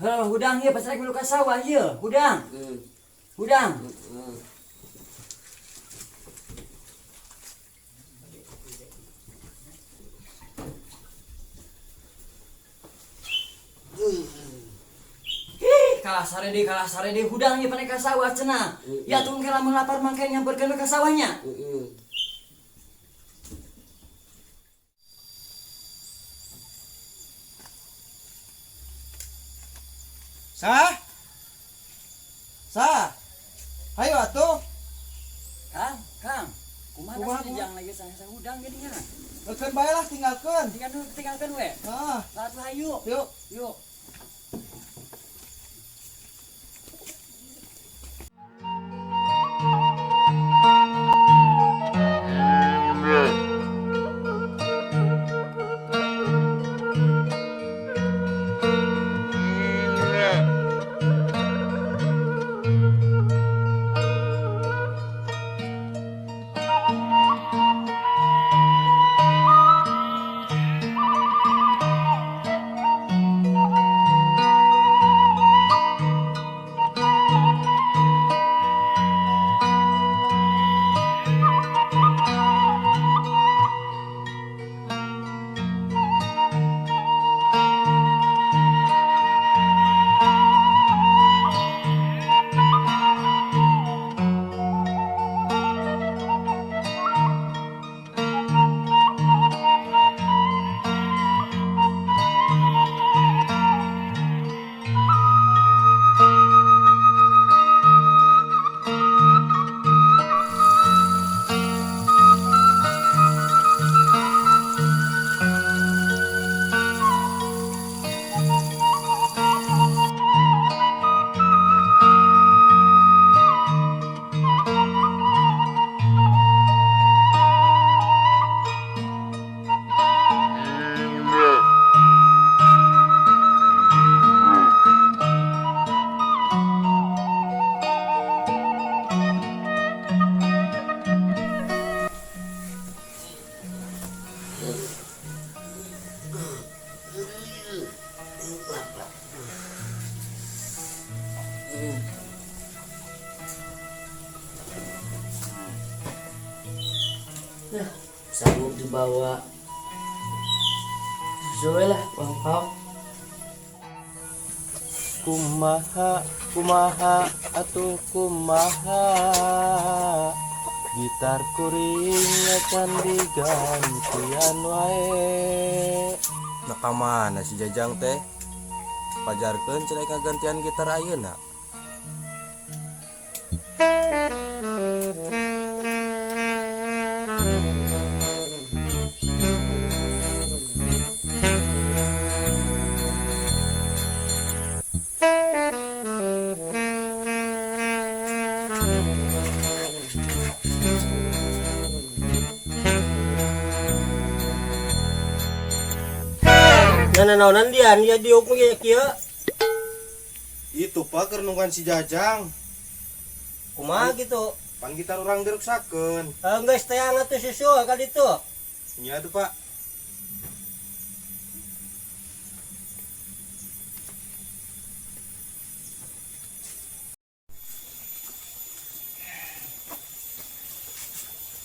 Heuh, hudang ieu pas rek milu ka sawah ieu, hudang. Hudang. Ih, kalah sare deui hudang ieu pane ka sawah cenah. Ya tuh engke lamun lapar mangke nyamperkeun we ka sawahnya. Sah? Sah? Hayo atuh. Kang, Kang. Kumaha Kumaha, sih kumaha? jang lagi saya hudang geuning. Keun bae lah tinggalkeun. Tinggal tinggalkeun we. Ah, Lah atuh hayu. Yuk. Yuk. Nah, sanggup dibawa sesuai lah uang pau. Kumaha, kumaha, atuh kumaha. Gitar kuring acan digantian wae. Nah, ka mana si Jajang teh? Pajarkeun cenah ngagantian gitar ayeuna. Nah, naonan dia, dia dihukum ya kieu. Itu Pak keur nungguan si Jajang. Kumaha gitu? Pan gitar urang diruksakeun. Geus teang atuh susu kali itu. Nya tuh Pak.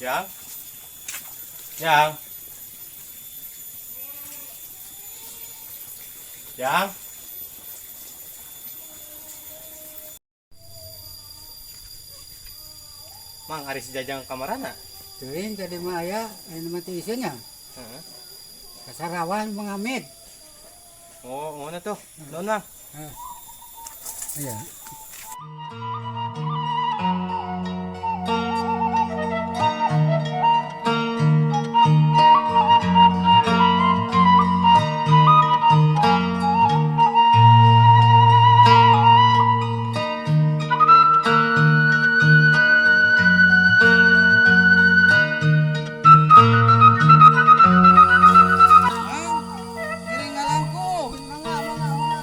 Yang. Yang. Yang. Mang ari si Jajang kamarana? Teuing tadi mah aya anu mah teu iseunya. Heeh. Kasarawan mengamit. Oh, mana tuh? Nuhun, Mang. Iya. Ngiring ngalangkung. Mangga, mangga, mangga.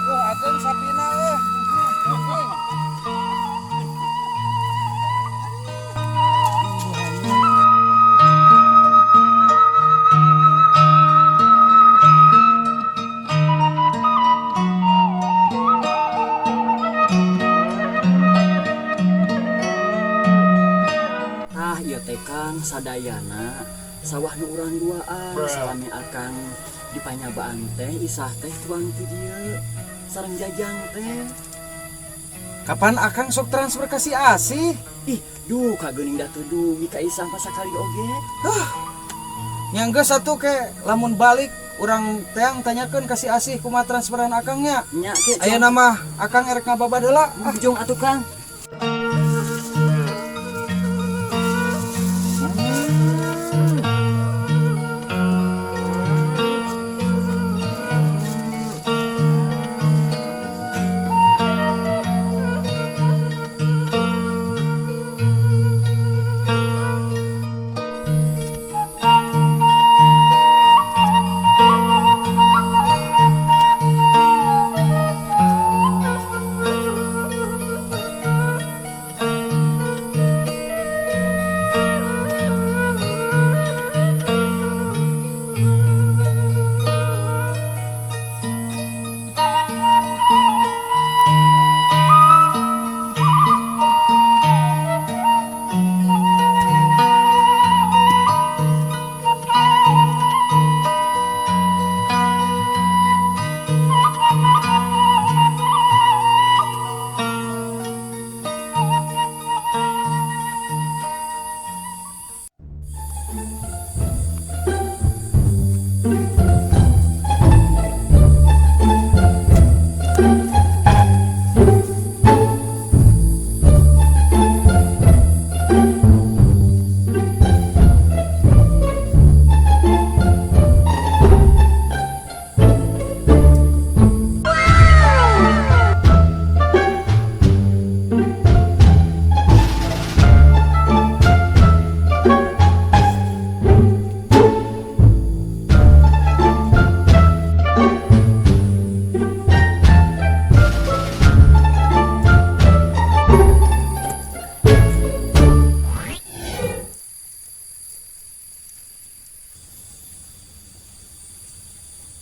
Duh, ageung sapina euy. Sadayana sawah nu urang duaan. Salami akang di panyabaan teh, Isah teh tuang ti dieu sareng Jajang teh. Kapan akang sok transfer ka si Asih? Ih, duh, kageuning da teu dugi ka Isah pasakali oge. Nya geus atuh, ke lamun balik urang teang tanyakeun ka si Asih kumaha transferan akangnya. Nya ke. Ayeuna mah akang erek ngababad heula. Ah, jong atuh, Kang.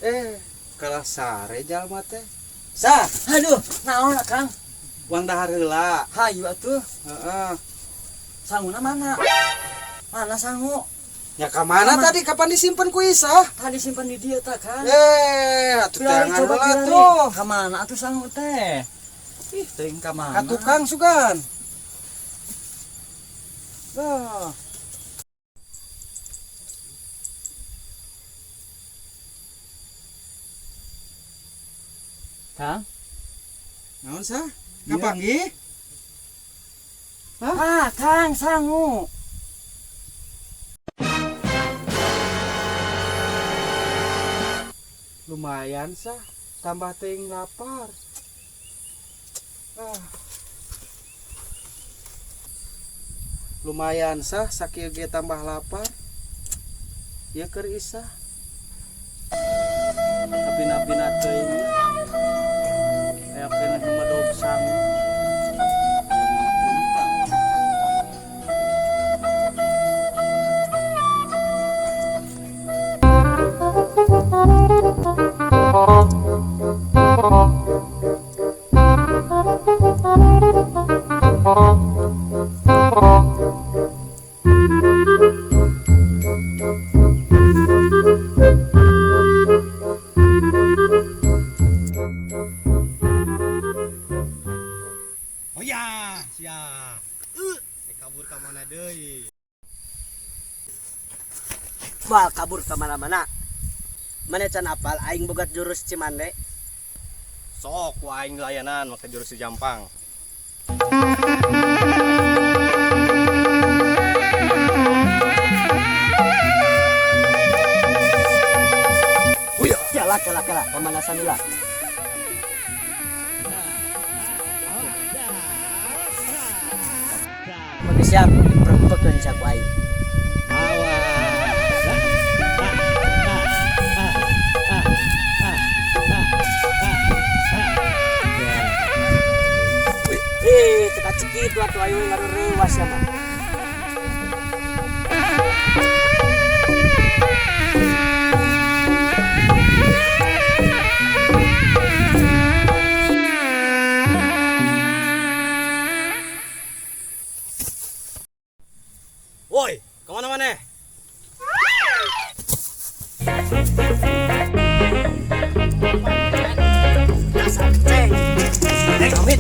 Eh, kalah sare jalma teh. Sah, Aduh, naon, Kang? Wang dahar heula. Hayu atuh. Heeh. Sanguna mana? Mana sangu? Ya ka mana Mana? tadi kapan disimpan ku Isah? Tadi simpan di dieu tah, Kang. Eh, atuh Kirari, jangan coba heula kirari. tuh. Ka mana atuh sangu teh? Ih, teuing ka mana? Ka tukang sugan. Lah. Kang? Naon sah? Iya. Kapanggih? Ah, Kang, sangu. Lumayan sah, tambah teuing lapar. Ah. Lumayan sah, sakieu ge tambah lapar. Ieu keur Isah. Kabina-bina teuing. Aya keneh nu madog sangu. Oh ya, siap. Kabur ka mana deui? Moal kabur kemana-mana. Mana can apal aing boga jurus Cimande? Sok ku aing layanan make jurus si Jampang. Kela kela kela, pemanasan heula. Oke siap, perempekeun sia ku aing. Awas. Ih, teka cekit atuh ayo ngareureuwas ya mah. Woi, kemana mana? Dasar ceng. Amit.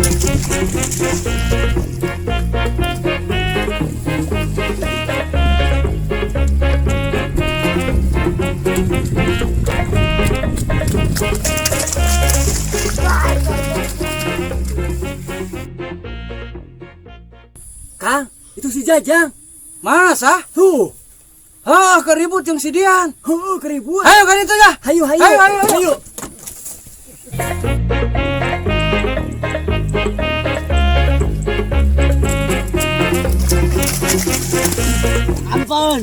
Kang, itu si Jajang. Masa? Tuh. Ah, keribut jeung si Dian. Heuh, keribut. Ayo kan itu ya. Hayu, hayu. Hayu, hayu, hayu. Ampun.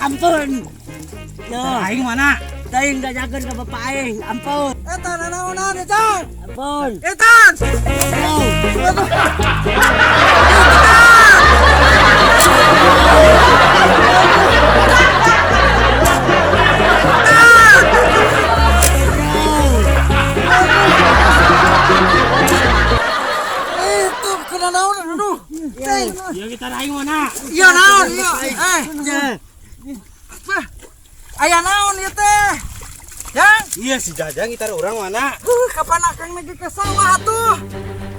Ampun. Yo, Aing mana? teuing dajakeun ka bapak aing. Ampun. Eta nanaonan eta. Ampun. Eta. Yo. Itu kena naon aduh. Ceng. Ya gitar aing mana? Iya naon iya. Eh, Bah. Aya naon ieu teh? Jang, Iya si Jajang gitar orang mana? Kapan akang lagi ke sawah atuh?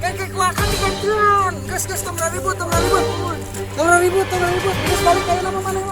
Kayak ku akang digantian. Geus geus tong ribut, tong ribut. Tong ribut, tong ribut. Geus balik ayeuna mah maneh.